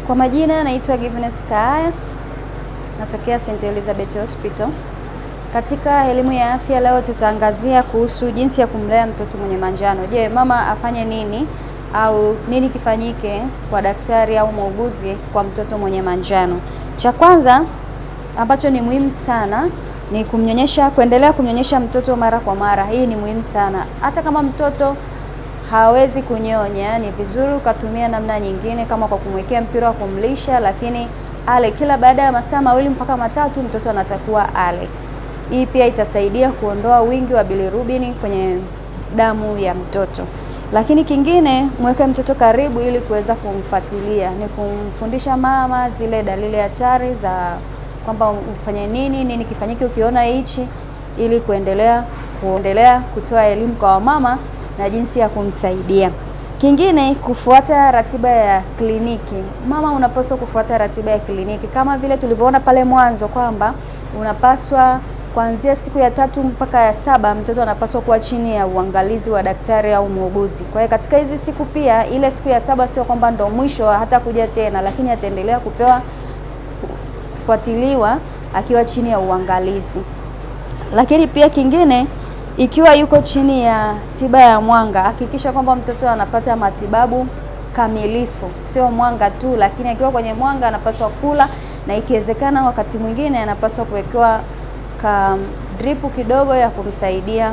Kwa majina naitwa Giveness Kaaya, natokea St. Elizabeth Hospital. Katika elimu ya afya leo tutaangazia kuhusu jinsi ya kumlea mtoto mwenye manjano. Je, mama afanye nini au nini kifanyike kwa daktari au muuguzi kwa mtoto mwenye manjano? Cha kwanza ambacho ni muhimu sana ni kumnyonyesha, kuendelea kumnyonyesha mtoto mara kwa mara. Hii ni muhimu sana. Hata kama mtoto hawezi kunyonya, ni vizuri ukatumia namna nyingine kama kwa kumwekea mpira wa kumlisha, lakini ale kila baada ya masaa 2 mpaka 3, mtoto anatakiwa ale. Hii pia itasaidia kuondoa wingi wa bilirubini kwenye damu ya mtoto. Lakini kingine, mweke mtoto karibu ili kuweza kumfuatilia, ni kumfundisha mama zile dalili hatari za kwamba ufanye nini, nini kifanyike ukiona hichi, ili kuendelea kutoa elimu kwa wamama na jinsi ya kumsaidia. Kingine, kufuata ratiba ya kliniki. Mama unapaswa kufuata ratiba ya kliniki kama vile tulivyoona pale mwanzo kwamba unapaswa kuanzia siku ya 3 mpaka ya 7 mtoto anapaswa kuwa chini ya uangalizi wa daktari au muuguzi. Kwa hiyo katika hizi siku pia, ile siku ya 7 sio kwamba ndo mwisho hata kuja tena, lakini ataendelea kupewa kufuatiliwa akiwa chini ya uangalizi. Lakini pia kingine, ikiwa yuko chini ya tiba ya mwanga, hakikisha kwamba mtoto anapata matibabu kamilifu, sio mwanga tu, lakini akiwa kwenye mwanga anapaswa kula na ikiwezekana wakati mwingine anapaswa kuwekewa ka drip kidogo ya kumsaidia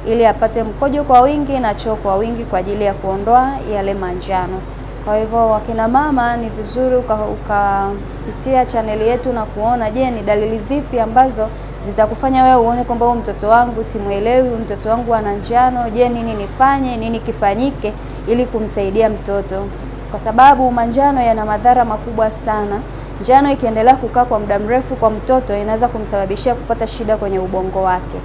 ili apate mkojo kwa wingi na choo kwa wingi kwa ajili ya kuondoa yale manjano. Kwa hivyo wakina mama, ni vizuri ukapitia chaneli yetu na kuona, je, ni dalili zipi ambazo zitakufanya wewe uone kwamba huyu mtoto wangu simuelewi, huyu mtoto wangu ana njano. Je, nini nifanye, nini kifanyike ili kumsaidia mtoto? Kwa sababu manjano yana madhara makubwa sana. Njano ikiendelea kukaa kwa muda mrefu kwa mtoto inaweza kumsababishia kupata shida kwenye ubongo wake.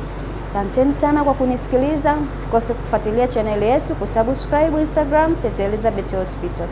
Asanteni sana kwa kunisikiliza. Msikose kufuatilia chaneli yetu, kusubscribe Instagram St. Elizabeth Hospital.